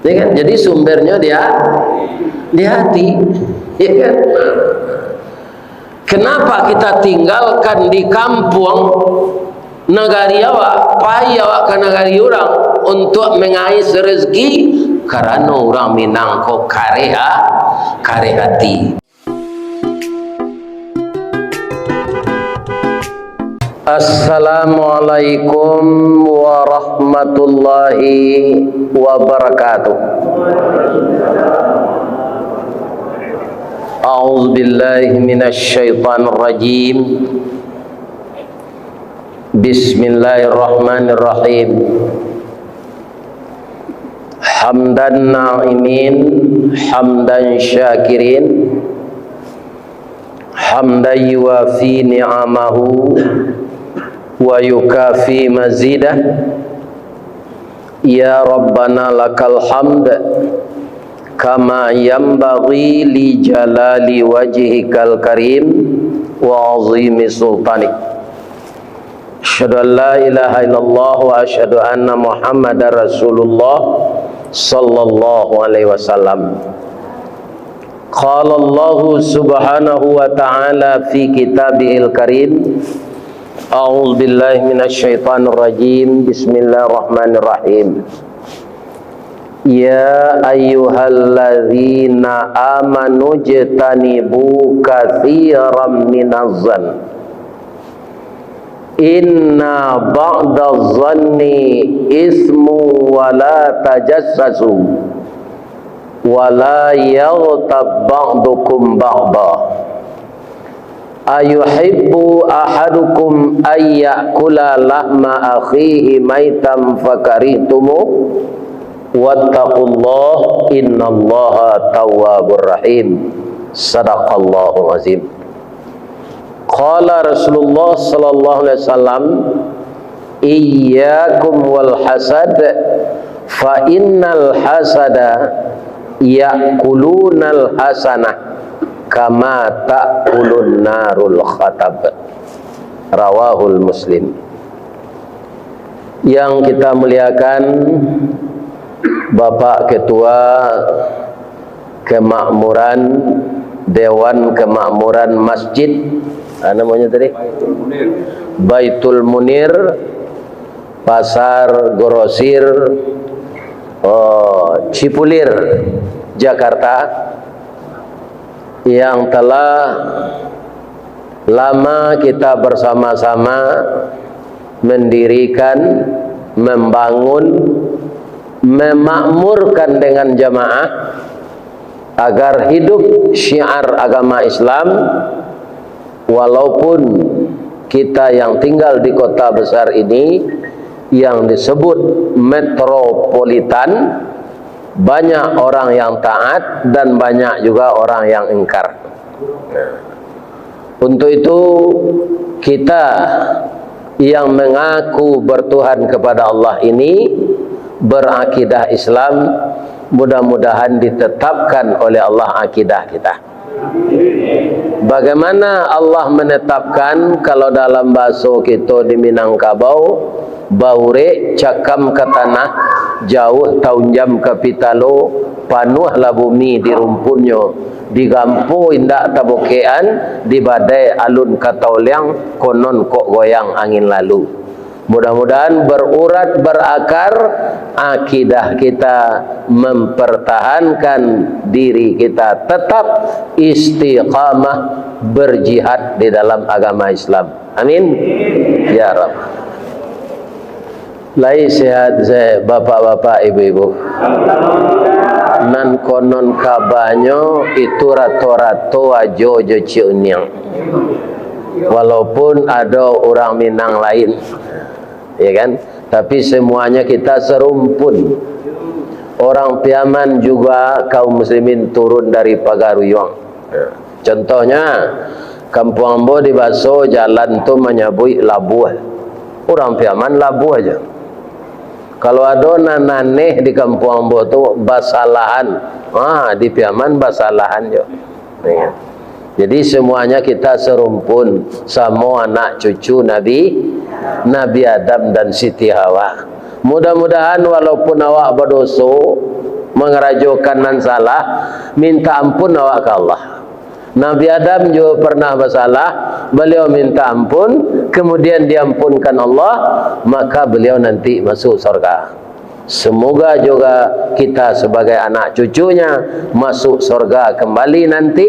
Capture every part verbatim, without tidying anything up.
Ya kan? Jadi sumbernyo di ha-, di hati. Ya kan? Kenapa kita tinggalkan di kampuang nagari awak, pai awak ka nagari urang untuak mangais rezeki? Karano urang Minang ko kareh ha-, kareh hati. Assalamualaikum warahmatullahi wabarakatuh. A'udzubillahi minasyaitonirrajim. Bismillahirrahmanirrahim. Hamdan na'imin, hamdan syakirin, hamdan yuwafi ni'amahu wa yukafi mazidah. Ya Rabbana lakal hamd, kama yanbaghi li jalali wajhikal karim wa azimi sultanik. Asyhadu an la ilaha illallah wa asyhadu anna Muhammadar Rasulullah sallallahu alaihi wasallam. Qala Allahu subhanahu wa ta'ala fi kitabihil karim. A'udzubillahi minasyaitonirrajim. Bismillahirrahmanirrahim. Ya ayyuhalladzina amanu jtanibu katsiran minaz zan. Inna ba'daz zanni ismu wa la tajassasu. Wa la yaghtab ba'dukum ba'da. Ayuhibbu ahadukum ayyakula lahma akhihi maitan fakarihtumuh? Wattaqullah, innallaha tawwabur rahim. Sadaqallahul azim. Qala Rasulullah sallallahu alaihi wasallam, "Iyyakum wal hasad, fa innal hasada ya'kulunal hasanah kama ta'kulun narul khatab." Rawahul Muslim. Yang kita muliakan, Bapak Ketua Kemakmuran, Dewan Kemakmuran Masjid, ah, namanya tadi? Baitul Munir, Pasar Grosir, oh, Cipulir, Jakarta, yang telah lama kita bersama-sama mendirikan, membangun, memakmurkan dengan jamaah agar hidup syiar agama Islam, walaupun kita yang tinggal di kota besar ini yang disebut metropolitan, banyak orang yang taat dan banyak juga orang yang ingkar. Untuk itu, kita yang mengaku bertuhan kepada Allah ini, berakidah Islam, mudah-mudahan ditetapkan oleh Allah akidah kita. Bagaimana Allah menetapkan, kalau dalam bahaso kito di Minangkabau, baurek cakam ka tanah, jauah taunjam ka pitalo, panuahlah bumi di rumpunnyo, digampo indak tabokekan, dibadai alun ka taoliang, konon kok goyang angin lalu. Mudah-mudahan berurat berakar akidah kita, mempertahankan diri kita tetap istiqamah berjihad di dalam agama Islam. Amin. Ya Rabb. Lai sehat se, bapak-bapak, ibu-ibu? Nan konon kabanyo itu rato-rato ajo jo Cik Uniang. Walaupun ado urang Minang lain, ya kan? Tapi semuanya kita serumpun. Orang Piaman juga kaum muslimin turun dari Pagaruyuang. Contohnya, kampuang ambo di Baso, jalan tu manyabuik Labuah. Urang Piaman Labuah aja. Kalau ado nan aneh di kampuang ambo tu, Basalahan. Ha, di Piaman Basalahan jo. Ya. Jadi, semuanya kita serumpun, samo anak cucu Nabi, Nabi Adam dan Siti Hawa. Mudah-mudahan, walaupun awak badoso, mangarajokan nan salah, minta ampun awak ka Allah. Nabi Adam juo pernah basalah, baliau minta ampun, kemudian diampunkan Allah, maka beliau nanti masuk sorga. Semoga juga kita sebagai anak cucunya masuk sorga kembali nanti.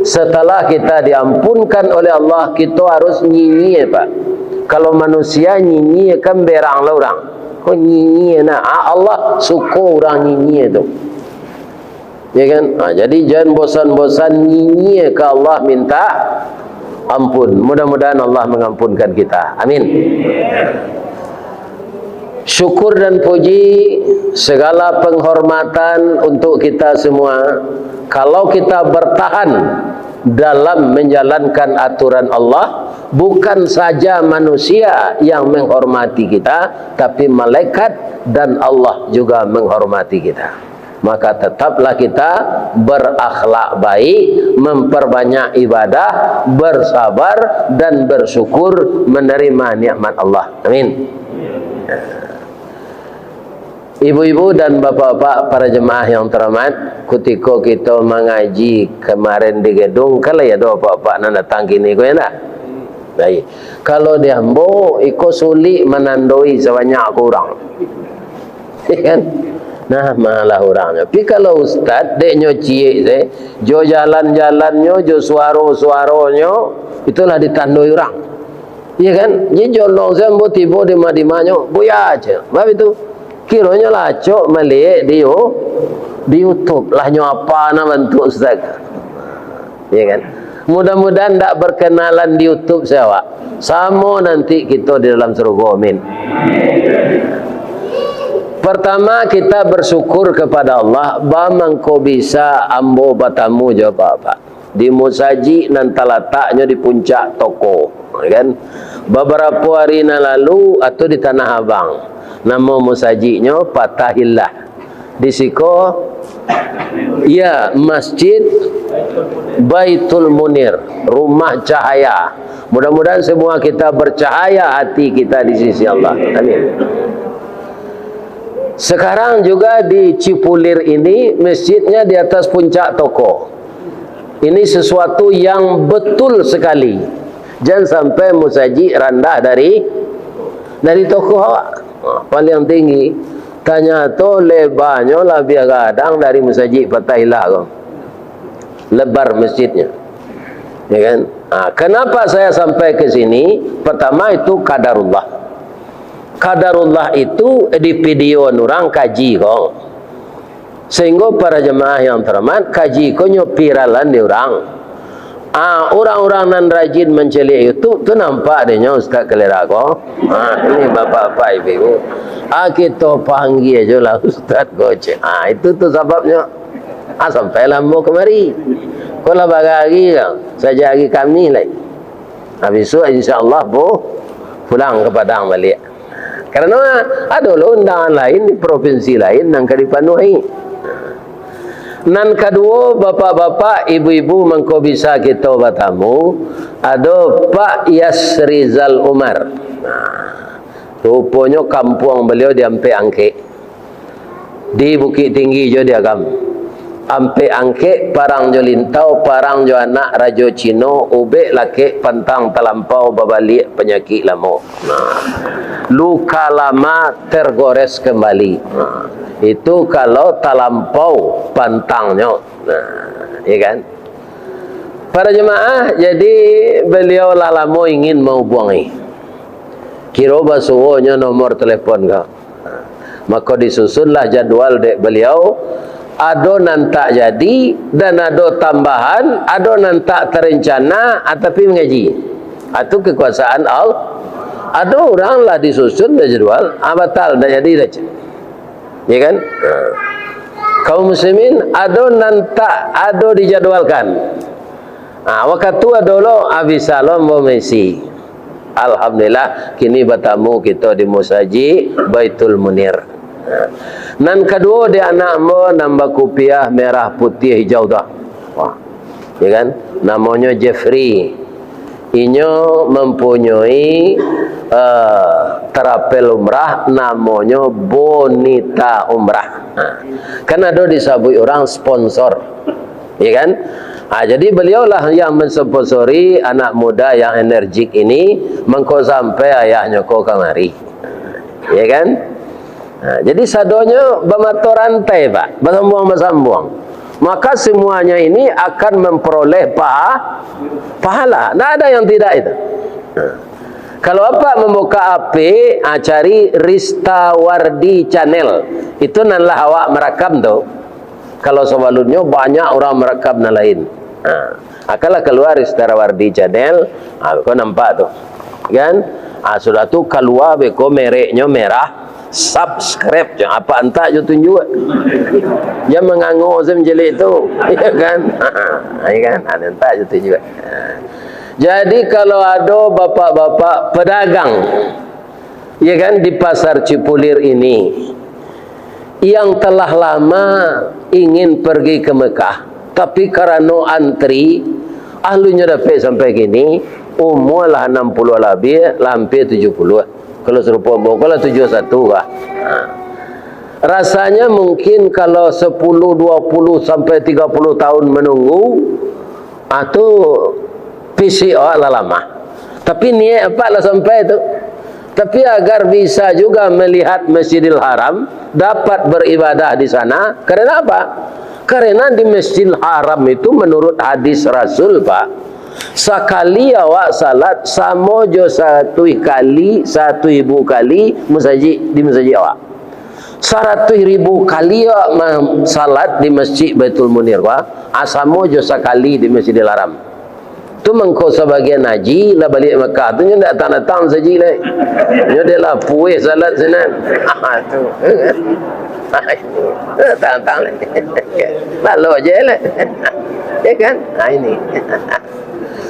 Setelah kita diampunkan oleh Allah, kita harus nyinyia, Pak. Kalau manusia nyinyia kan berang lah urang. Kok nyinyia nah? Ah, Allah suko urang nyinyia tu. Ya kan? Ha, jadi jangan bosan-bosan nyinyia ka Allah minta ampun. Mudah-mudahan Allah mengampunkan kita. Amin. Syukur dan puji, segala penghormatan untuk kita semua. Kalau kita bertahan dalam menjalankan aturan Allah, bukan saja manusia yang menghormati kita, tapi malaikat dan Allah juga menghormati kita. Maka tetaplah kita berakhlak baik, memperbanyak ibadah, bersabar, dan bersyukur menerima nikmat Allah. Amin. Ibu-ibu dan bapak-bapak, para jemaah yang terhormat, kutiko kito mangaji kemarin di gedung, kan lai ado bapak-bapak nan datang kini ko, ya ndak? Baik. Kalau di ambo, iko sulik manandoi sabanyak ko urang. Kan? Nah, malah urangnyo. Tapi kalau ustaz, dek nyo ciek se, jo jalan-jalannyo, jo suaro-suaronyo, itulah ditandoi urang. Iya kan? Jadi jolong se ambo tibo di ma-, di manyo, buya aja. Bab itu, kironyo lah acok maliek di You-, di YouTube lah nyo apa na bantuk ustaz. Iya kan? Mudah-mudahan ndak berkenalan di YouTube se awak. Samo nanti kito di dalam surga, amin. Pertama, kita bersyukur kepada Allah, ba mangko bisa ambo batamu jo bapak di musajik nan talataknyo di puncak toko, kan? Babarapo ari nan lalu, atau di Tanah Abang, namo musajiknyo Fatahillah. Di siko, ya, Masjid Baitul Munir, rumah cahaya. Mudah-mudahan semua kita bercahaya hati kita di sisi Allah. Amin. Sekarang juga di Cipulir ini, masjidnya di atas puncak toko. Ini sesuatu yang betul sekali. Jangan sampai musajik randah dari, dari toko awak. Ha, paling tinggi. Tanyato lebarnyo labiah gadang dari musajik Fatahillah ko. Lebar masjidnya. Ya kan? Ha, kenapa saya sampai ke sini? Pertama itu qadarullah. Qadarullah itu di videoan urang kaji ko. Sehinggo para jemaah yang terhormat, kaji ko nyo viralan di urang. Ah, urang-urang nan rajin mancaliak YouTube tu nampak dek nyo Ustaz Kalera ko. Ah, ini bapak-bapak ibu-ibu. Ah, kito panggia jo lah Ustaz ko, cek. Ah, itu tu sababnyo. Ah, sampai lah ambo kamari. Ko lah bagari ko. Sajak hari Kamih lai. Ah, bisuak insya Allah, bu, pulang ka Padang baliak. Karano ado lo undangan lain di provinsi lain nan ka dipanuahi. Nan kaduo, bapak-bapak, ibu-ibu, mangko bisa kito batamu, ado Pak Yasrizal Umar. Nah, ruponyo kampuang baliau di Ampek Angkek. Di Bukik Tinggi jo di Agam. Ampek Angkek, parang jo Lintau, parang jo anak Rajo Cino, ubek lakek pantang talampau, babaliak panyakik lamo. Nah, luka lama tergores kembali. Nah, itu kalau talampau pantangnyo. Nah, iya kan? Para jemaah, jadi beliau lah lamo ingin mahubuangi. Kiro basuonyo nomor telepon ko. Mako disusunlah jadwal dek beliau, ado nan tak jadi, dan ado tambahan, ado nan tak terencana, ah, tapi mangaji. Ah, tu kekuasaan Allah. Ado urang lah disusun dah jadwal, ah, batal, tak jadi dah. Ya kan? Ha. Kaum muslimin, ado nan tak ado dijadwalkan. Ha, wakatu ado lo, ah, bisa lo ambo maisi. Alhamdulillah, kini batamu kito di Musajik Baitul Munir. Ha. Nan kaduo di anak ambo nan bakupiah merah putiah hijau tu. Wah. Ya kan? Namonyo Jeffrey. Inyo mampunyoi, eh, travel umrah, namonyo Bonita Umrah. Ha. Kan ado disabuik urang sponsor, ya kan? Ha, jadi beliaulah yang mensponsori anak muda yang energik ini, mangko sampai ayahnyo ko kamari. Ya kan? Ha, jadi sadonyo bamato rantai, Pak, basambuang-basambuang. Maka semuanya ini akan memperoleh pa-, pahala. Ndak ada yang tidak itu. Ha. Kalau Apak mambuka H P, ha, cari Rista Wardi Channel. Itu nan lah awak marakam tu. Kalau sabalunnyo banyak urang marakam nan lain. Ha, akanlah kalua Rista Wardi Channel, ha, ko nampak tu. Kan? Ha, sudah tu kalua beko mereknyo merah, subscribe, jan apak antak jo tunjuak. Jan mangango se mancaliak tu. Ya kan? Ha, ya kan? Ha, antak jo tunjuak. Ha. Jadi kalau ado bapak-bapak pedagang, ya kan, di Pasar Cipulir ini, yang telah lama ingin pergi ke Mekah, tapi karano antri, alunnyo dapek sampai kini, umua lah anam puluah labiah, lah ampia tujuah puluah. Kalau sarupo ambo ko lah tujuah satu kah. Ha. Rasanya mungkin kalau sapuluah, duo puluah sampai tigo puluah tahun menunggu, ah, tu fisik awak lah lamah. Tapi niat apak lah sampai tu. Tapi agar bisa juga melihat Masjidil Haram, dapat beribadah di sana. Karena apa? Karena di Masjidil Haram itu menurut hadis Rasul, Pak, sakali awak salat samo jo saratuih kali, saratuih ribu kali masajik, di masajik awak. Saratuih ribu kali awak ma-, salat di Masjid Baitul Munir, Pak, ah, samo jo sakali di Masjidil Haram. Tu mangko sabagian haji lah baliak Makkah tu, nyo ndak datang-datang saji lai. Nyo dek lah pueh salat sinan. Ah, tu. Datang-datang lai. Lalu aja lah. Ya kan? Ha, ini.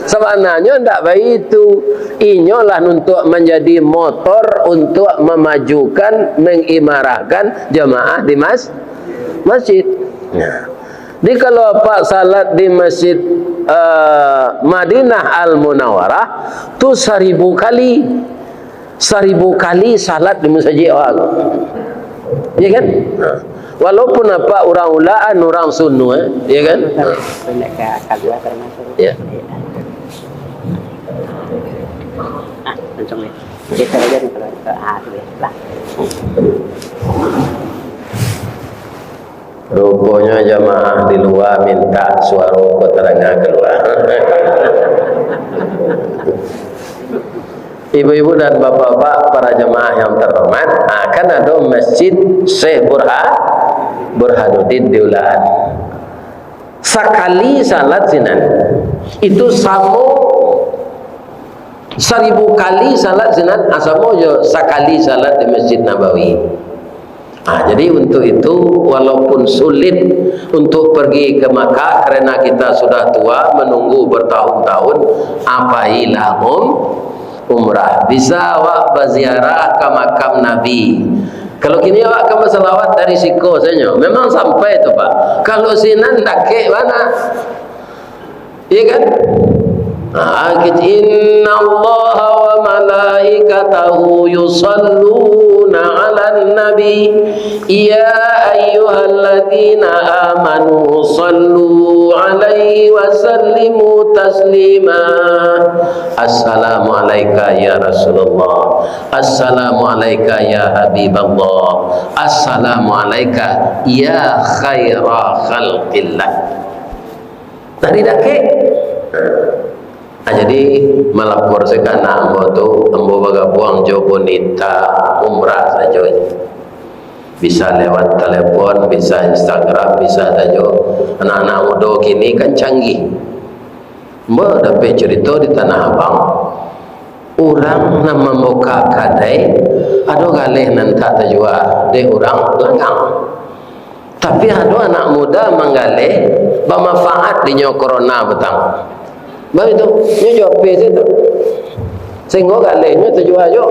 Sabananyo ndak baitu. Inyolah untuk manjadi motor untuk mamajukan, mangimarahkan jamaah di mas-, masjid. Nah. Jadi, kalau apak salat di Masjid, eh, Madinah Al-Munawarah, tu saribu kali. Saribu kali salat di masajik awak tu. Ya kan? Ha. Walaupun apak urang Ulakan, urang Sunua, ya kan? Ha. Banyak ka kalua termasuk. Ya. Ah, langsung ni. Biasa aja ni kalau, ah, tu ya. Lah. Ruponyo jamaah di lua mintak suaro ko tadanga kalua. Ibu-ibu dan bapak-bapak, para jamaah yang terhormat, ah, kan ado Masjid Syekh Burha-, Burhanuddin di Ulakan. Sakali salat sinan, itu samo saribu kali salat sinan, ah, samo jo sakali salat di Masjid Nabawi. Ah, jadi untuk itu, walaupun sulit untuk pergi ke Makkah karena kita sudah tua, menunggu bertahun-tahun, apailah um-, umrah. Bisa awak baziarah ka makam Nabi. Kalau kini awak kan basalawat dari siko sajo, memang sampai tu, Pak. Kalau sinan dakek bana. Iya kan? Ah, kit-, "Innallaha wa malaikatahu yusalluna 'alan nabi, ya ayyuhalladzina amanu sallu 'alaihi wa sallimu taslima. Assalamu alaika ya Rasulullah. Assalamu alaika ya Habiballah. Assalamu alaika ya khaira khalqillah." Tadi dakek. Nah, jadi malapor se ka anak ambo tu, ambo bagabuang jo Bonita Umrah sajo. Bisa lewat telepon, bisa Instagram, bisa sajo. Anak-anak mudo kini kan canggih. Ambo dapek curito di Tanah Abang, urang nan mambuka kadai, ado galeh nan tak tajua dek urang langgang. Tapi ado anak muda manggaleh, bamanfaat dinyo corona patang. Baitu, nyo juo H P sajo tu. Sahinggo galehnyo tajua juo.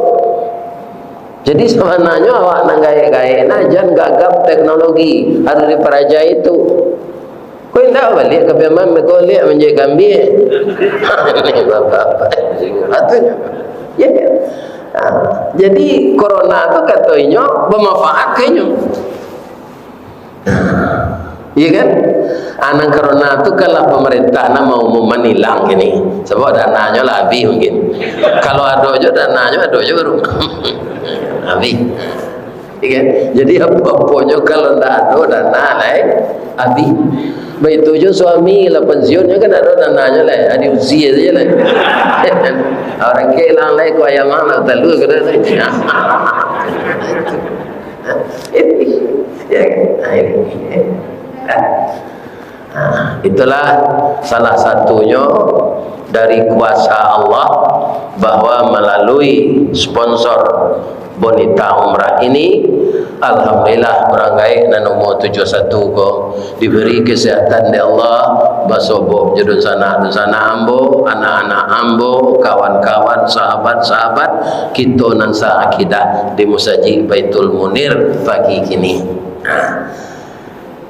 Jadi sabananyo awak nan gaek-gaek nah, jan gagap teknologi, harus diparajai tu. Ko indak baliak ka Piaman, ko baliak manjahik kambiang. Ni bapak-bapak. Atu. Ya. Ha. Jadi, corona tu kato inyo bamanfaat ka inyo. Iya kan? Anak corona tu kan lah pamarintah nak maumuman ilang kini. Sabab dananyo lah abih mungkin. Kalau ado jo dananyo, ado jo baru. Abih. Iya kan? Jadi, apo-aponyo kalau ndak ado dana lai, abih. Baitu jo suami lah pansiun, nyo kan ndak ado dananyo lai, adi usia sajo lai. Urang ka ilang lai, ko ayam lah talua ka dah lai. Ya kan? Nah, ini. Nah, itulah salah satunyo dari kuasa Allah, bahwa malalui sponsor Bonita Umrah ini, alhamdulillah, urang gaek nan umua tujuah satu ko diberi kesehatan dek Allah, basobok jo dunsanak-dunsanak ambo, anak-anak ambo, kawan-kawan, sahabat-sahabat kito nan saakidah di Musajik Baitul Munir pagi kini. Nah,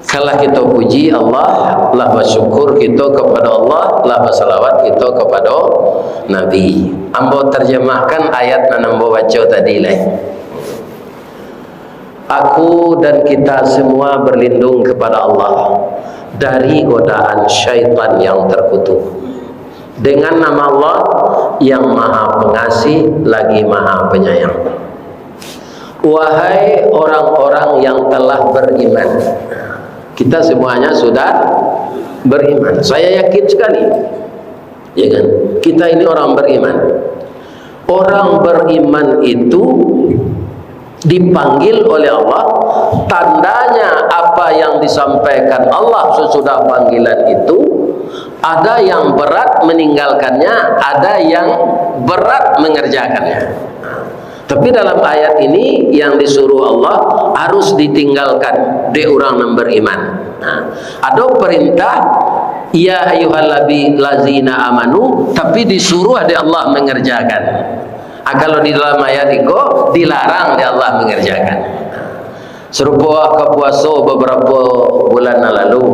Kalah kito puji Allah, lah basyukur kito kapado Allah, lah basalawat kito kapado Nabi. Ambo tarjamahkan ayat nan ambo baco tadi lai. Aku dan kita semua berlindung kepada Allah dari godaan syaitan yang terkutuk. Dengan nama Allah yang Maha Pengasih lagi Maha Penyayang. Wahai orang-orang yang telah beriman. Kita semuanya sudah beriman. Saya yakin sekali. Ya kan? Kita ini orang beriman. Orang beriman itu dipanggil oleh Allah, tandanya apa yang disampaikan Allah sesudah panggilan itu, ada yang berat meninggalkannya, ada yang berat mengerjakannya. Tapi dalam ayat ini, yang disuruh Allah harus ditinggalkan dek urang nan beriman. Nah, ado perintah, "Ya ayyuhalladzina amanu," tapi disuruh dek Allah mengerjakan. Ah, kalau di dalam ayat iko, dilarang dek Allah mengerjakan. Sarupo ka puaso babarapo bulan nan lalu,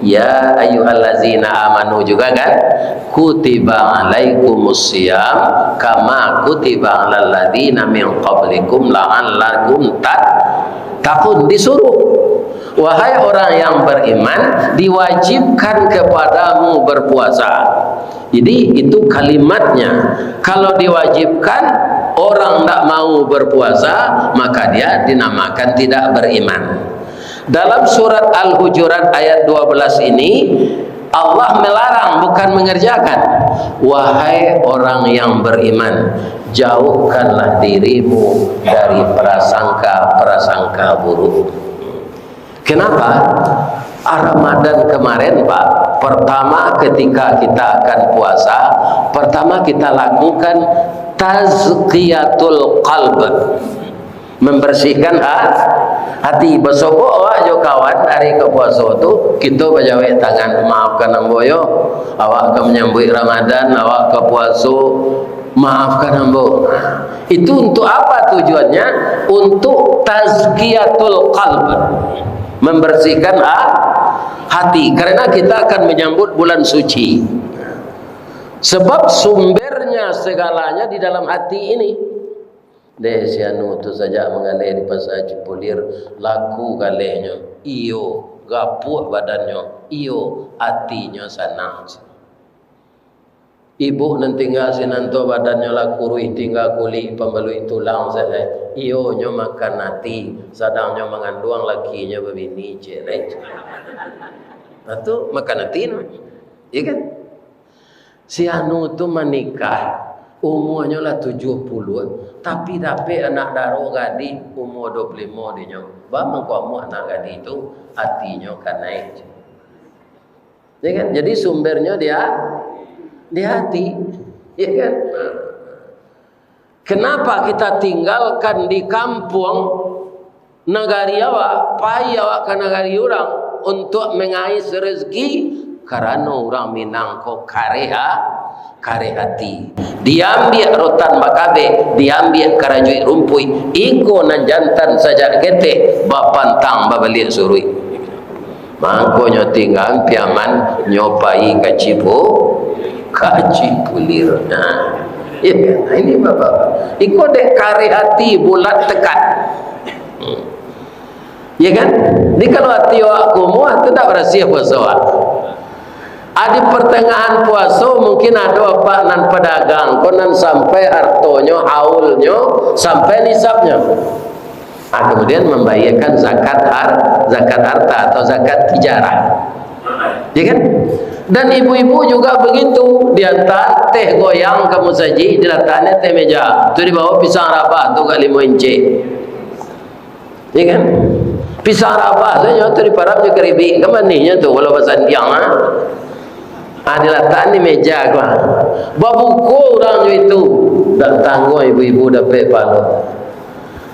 "Ya ayyuhallazina amanu" juga kan, "Kutiba alaikumus siyam kama kutiba alal ladzina min qablikum la'allakum tattaqun." Disuruh, "Wahai orang yang beriman, diwajibkan kepadamu berpuasa." Jadi, itu kalimatnya. Kalau diwajibkan, orang ndak mau berpuasa, maka dia dinamakan tidak beriman. Dalam surat Al-Hujurat ayat dua belas ini, Allah melarang, bukan mengerjakan. "Wahai orang yang beriman, jauhkanlah dirimu dari prasangka-prasangka buruk." Kenapa? Ah, Ramadan kemarin, Pak, pertama ketika kita akan puasa, pertama kita lakukan tazkiyatul qalb, membersihkan ha-, hati. Basobok awak jo kawan ari ka puaso tu, kito bajawek tangan, "Maafkan ambo yo, awak ka manyambuik Ramadan, awak ka puaso, maafkan ambo." Itu untuk apa tujuannya? Untuk tazkiyatul qalb, membersihkan ha-, hati. Karena kita akan menyambut bulan suci. Sebab sumbernya segalanya di dalam hati ini. Deh, si anu tu sajak manggaleh di Pasa Cipulir, laku galehnyo, iyo, gapuak badannyo, iyo, atinyo sanang. Ibuk nan tingga sinan tu, badannyo lah kuruih, tingga kulik pambaluik tulang sajo. Iyo, nyo makan ati, sadang nyo manganduang lakinyo babini, cek lai. Nah, tu makan ati no. Iya kan? Si anu tu manikah, umuanyo lah tujuah puluah, tapi dapek anak daro gadih, umua duo puluah limo dinyo. Ba mangko amuah anak gadih tu, atinyo kanai. Ya kan? Jadi sumbernyo di a-, di hati. Ya kan? Kenapa kita tinggalkan di kampuang nagari awak, pai awak ka nagari urang untuak mangais rezeki? Karano urang Minang ko kareh a-, kareh ati. Diambiak rotan bakabek, diambiak karajuik rumpuik, iko nan jantan sajak ketek, bapantang babaliak suruik. Mangkonyo tingga piaman, nyo pai ka Cipu-, ka Cipulir. Nah, ya, ini Bapak. Iko dek kareh ati, bulat tekad. Hmm. Ya kan? Jadi kalau ati awak kumuh, tu ndak barasiah puaso awak. Ah, di pertengahan puaso mungkin ado apak nan padagang, ko nan sampai hartonyo, haulnyo, sampai nisabnyo. Ah, kemudian membayarkan zakat har-, zakat harta atau zakat tijarah. Ya kan? Dan ibu-ibu juga begitu, diantar teh goyang ka musajik, dilatakkan ateh meja. Tu dibawa pisang rabah tu agak limo inci. Ya kan? Pisang rabah tu nyo tu diparap jo karibik, kan manihnyo tu, kalau basandiang, ha? Ah, dilatakkan di meja ko, ha. Babuko urang jo itu. Dak tangguang ibu-ibu dapek pahalo.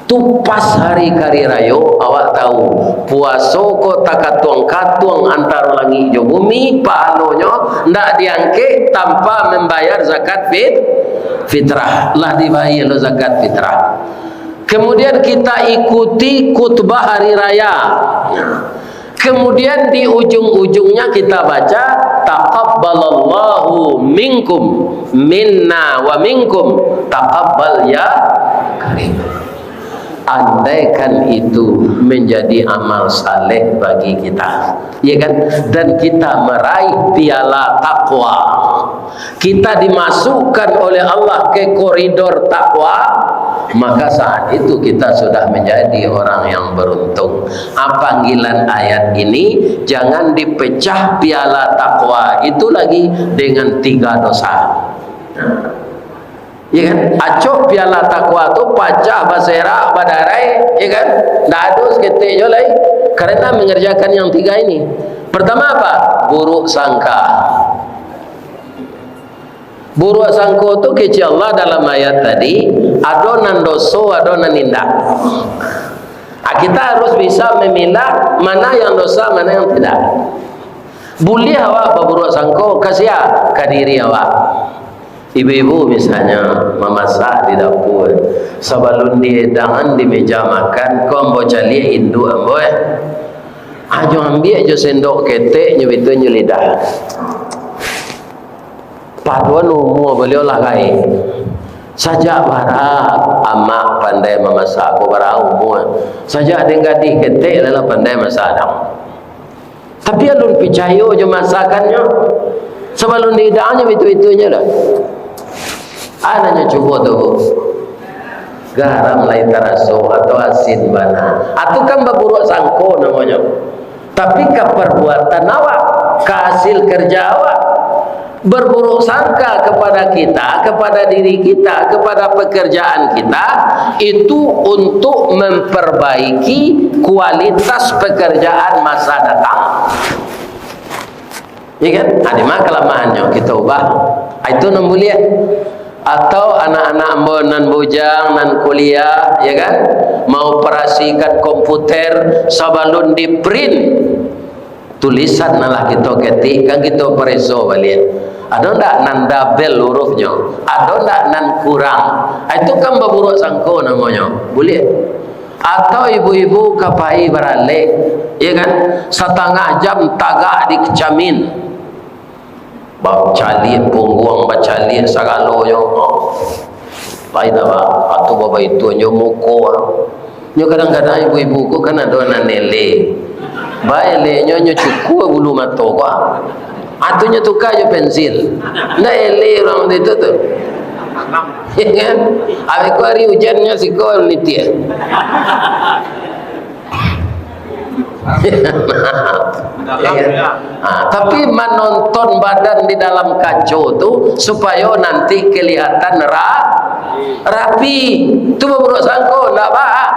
Tu pas hari kari rayo, awak tahu, puaso ko takatuang-katuang antaro langik jo bumi, pahalonyo ndak diangkek tanpa membayar zakat fit-, fitrah. Lah dibayar lo zakat fitrah. Kemudian kita ikuti khutbah hari raya. Kemudian di ujung-ujungnya kita baca, "Taqabbalallahu minkum, minna wa minkum, taqabbal ya karim." Andaikan itu menjadi amal saleh bagi kita, ya kan? Dan kita meraih piala takwa, kita dimasukkan oleh Allah ke koridor takwa, maka saat itu kita sudah menjadi orang yang beruntung. Ah, panggilan ayat ini, jangan dipecah piala takwa itu lagi dengan tiga dosa. Ya kan? Acok piala takwa tu pacah, baserak, badarai, ya kan? Ndak ado saketek juo lai, karena mengerjakan yang tiga ini. Pertama apa? Buruk sangka. Buruak sangko tu kecek Allah dalam ayat tadi, ado nan doso, ado nan indak. Ah, kita harus bisa memilah mana yang dosa, mana yang tidak. Buliah awak baburuak sangko, ka sia? Ka diri awak. Ibu-ibu misalnyo mamasak di dapua, sabalun dihidangan di meja makan, ko ambo caliak induak ambo, eh. Ah, jo ambiak jo sendok ketek, nyo bitu nyo lidah. Paduan umua baliau lah gaek. Sajak bara amak pandai mamasak, ko bara umua. Sajak den gadih ketek lah, lah pandai masak dang. Tapi alun picayo jo masakannyo. Sabalun dihidangnyo bitu-bitunyo dah. Ah, nanyo cubo tu, Bu. Garam lai taraso atau asin bana. Ah, tu kan baburuak sangko namonyo. Tapi ka parbuatan awak, ka hasil kerja awak. Berburuk sangka kepada kita, kepada diri kita, kepada pekerjaan kita, itu untuk memperbaiki kualitas pekerjaan masa datang. Ya kan? Nah, di ma kalamahannyo, kita ubah. Ah, itu nan buliah. Atau anak-anak ambo nan bujang, nan kuliah, ya kan? Maoperasikan komputer sabalun di-print. Tulisan nan lah kito ketik, kan kito pareso baliak. Ado ndak nan dabel hurufnyo? Ado ndak nan kurang? Ah, itu kan baburuak sangko namonyo. Buliah. Atau ibu-ibu ka pai baralek, ya kan? Satangah jam tagak di cermin. Bacaliak pungguang, bacaliak sagalonyo. Oh. Pai dah, Pak. Atu babaitu nyo muko, ah. Nyo kadang-kadang ibu-ibu ko kan ado nan elek. Baeleknyo nyo cukur bulu mato ko, ah. Atu nyo tuka jo pensil. Ndak elek urang itu tu. Ya kan? Abih ko ari ujan nyo siko nitih. Ya kan? Ah, tapi manonton badan di dalam kaco tu supayo nanti kelihatan ra-, rapi. Tu baburuak sangko, ndak ba-, ah.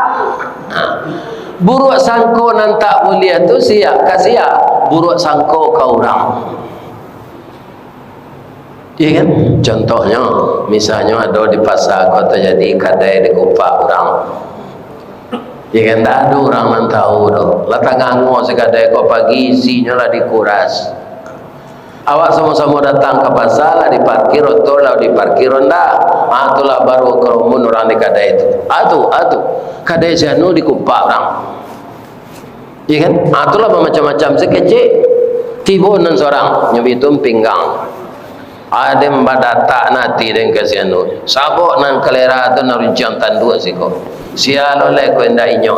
Buruak sangko nan tak buliah tu sia, ka sia? Buruak sangko ka urang. Iya kan? Contohnyo, misalnyo ado di pasa ko tajadi kadai dikupak urang. Iya kan? Ndak ado urang nan tahu doh. Lah tangango si kadai ko pagi, isinyo lah dikuras. Awak samo-samo datang ka pasa, lah diparkir oto, lah diparkir onda. Ah, tu lah baru karumun urang di kadai tu. Ah, tu, ah, tu. Kadai si anu dikupak urang. Iya kan? Ah, itulah bamacam-macam. Sakecek tibo nan surang, nyo bitu pinggang. Aden badatak nati den kasihan tu. Sabok nan kalera tu nan runciang tanduak siko. Sia lo lai ko indak inyo.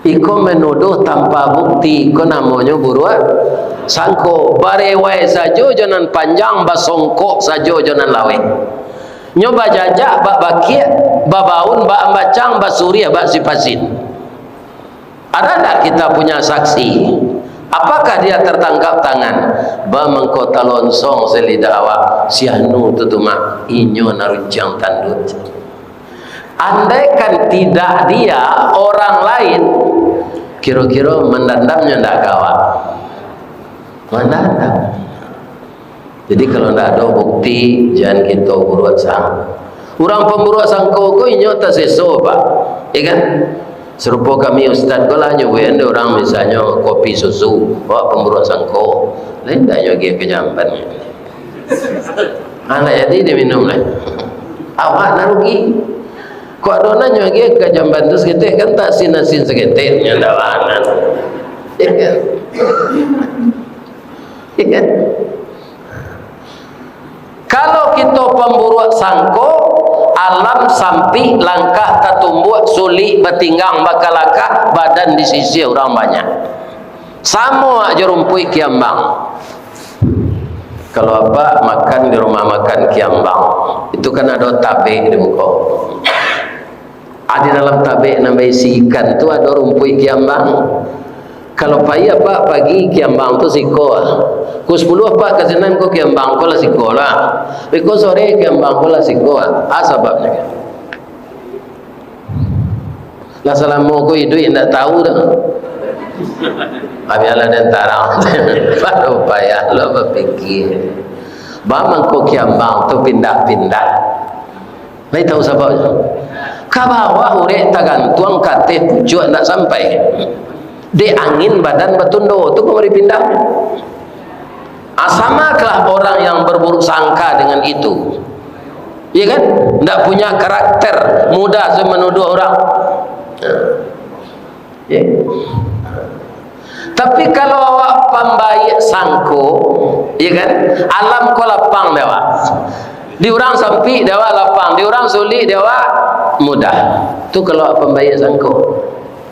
Iko manuduah tanpa bukti, iko namonyo buruak sangko. Barewai sajo jo nan panjang, basongkok sajo jo nan laweh. Nyo bajajak bak bakiak, babaun bak ambacang, basuriah bak sipasin. Ada ndak kita punya saksi? Apakah dia tertangkap tangan? Ba mangko talonsong salidah awak, si Anu tu tu mah, inyo nan runciang tanduak. Andaikan tidak dia, orang lain, kiro-kiro mandandamnyo ndak ka awak? Mandandam. Jadi, kalau ndak ado bukti, jan kito buruak sangko. Urang pamburuak sangko ko inyo taseso, Pak. Ya kan? Sarupo kami ustaz ko lah nyo buek dek urang, misalnyo kopi susu, awak pamburuak sangko. Lain ndak nyo agiah ka jamban. Ah, ndak jadi diminum lai. Awak nan rugi. Kok ado nan nyo agiah ka jamban tu saketek, kan tak asin-asin saketek, nyo ndak bana. Ya kan? Ya kan? Kalau kito pamburuak sangko, alam sampik, langkah tatumbuak, sulik batinggang, bakalakah, badan disisiah urang banyak. Samo jo rumpuik kiambang. Kalau apak makan di rumah makan kiambang, itu kan ado tabek di muko. Ah, di dalam tabek nan baisi ikan tu ado rumpuik kiambang. Kalau pai apak pagi, kiambang tu siko ah. Pukul sapuluah apak ka sinan ko, kiambang ko lah siko lah. Iko sore kiambang ko lah siko ah. Ah, sababnyo. Lah salamo ko iduik indak tahu doh. Ah, bialah den tarang. Baru payah lo bapikia. Ba mangko kiambang tu pindah-pindah. Lai tahu sababnyo? Ka bawah urek tagantuang, ka ateh pucuak ndak sampai. Dek angin badan batundo, tu kok dipindah. Ah, samakanlah orang yang berburuk sangka dengan itu. Iya kan? Ndak punya karakter, mudah sajo manuduah orang. Nah. Ya. Tapi kalau awak pambaiak sangko, ya kan? Alam ko lapang dek awak. Di urang sampik dek awak lapang, di urang sulik dek awak mudah. Tu kalau awak pambaiak sangko.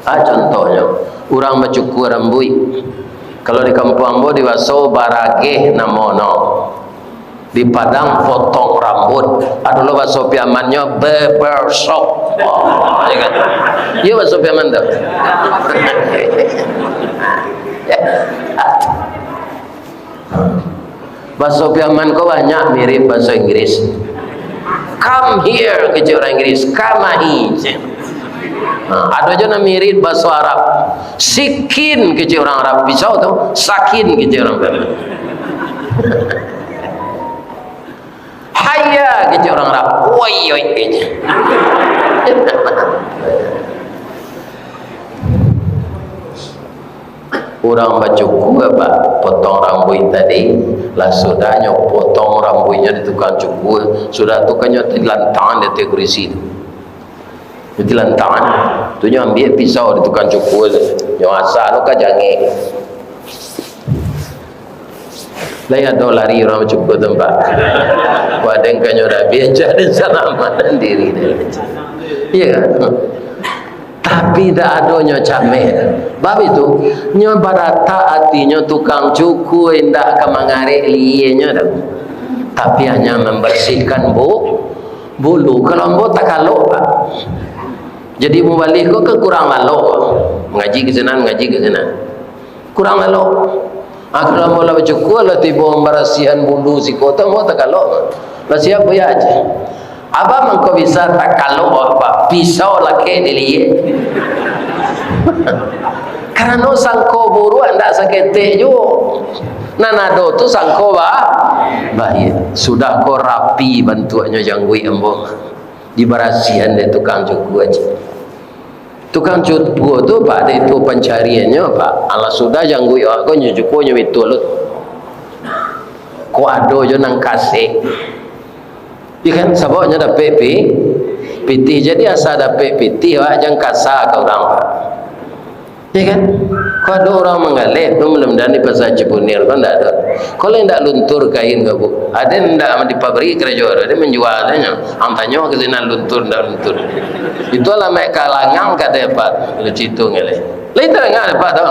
Ah, contohnyo, urang bacukua rambuik. Kalau di kampuang ambo dibaso barageh namono. Di Padang potong rambut. Ado lo baso Piamannyo, barbershop. Oh, ya kan? Iyo baso Piaman tu. Baso Piaman ko banyak mirip baso Inggris. "Come here," kecek urang Inggris. "Come ahi." Ha, ado juo nan mirip baso Arab. "Sikin," kecek urang Arab. Pisau tu, sakin kecek urang Piaman. "Hayya," kecek urang Arab. "Woi, woi," kecek. Urang bacukua, Pak, potong rambuik tadi, lah sudahnyo potong rambuiknyo di tukang cukua, sudah tu kan nyo tilantang di ateh kurisi tu. Nyo tilantang, tu nyo ambiak pisau di tukang cukua tu, nyo asa lo ka jangek. Lai ado lari urang bacukua tu, Pak. Kok aden kanyo dabiah, cari salamatkan diri den. Iya kan? Tapi dak ado nyo cameh. Bab itu, nyo baratak atinyo tukang cukua indak ka mangarek lienyo doh. Tapi hanya membersihkan bu-, bulu. Kalau ambo takalok, Pak. Jadi mubalih ko kan kurang lalok. Mangaji ka sinan, mangaji ka sinan. Kurang lalok. Ah, kalau ambo lah bacukua, lah tibo mambarasiahan bulu siko tu, ambo takalok. Lah siap buya aja. Abah mangko bisa takalok, Pak, pisau lakek di liek. Karano sangko buruak ndak saketek juo. Nan ado tu sangko ba-, baik. Sudah ko rapi bantuaknyo jangguik ambo. Dibarasiahan dek tukang cukua aja. Tukang cukua tu, Pak, dek itu pancariannyo, Pak. Alah sudah jangguik awak ko, nyo cukuanyo bitul tu. Kok ado jo nan kasek. Iya kan, sababnyo dapek pi-, pitih. Jadi asa dapek pitih, awak jan kasa ka urang, Pak. Ya kan? Kalau ada orang manggaleh tu, mudah-mudahan di Pasar Cipunir kan ndak ada. Kalau indak luntur kain ka, Bu. Ada indak di pabrik karajo, ada manjual sajo. Ang tanyo ka sinan luntur indak luntur. Itu alamaik ka Langang ka Depok, kalau cito ngaleh. Lain tarang Depok tu.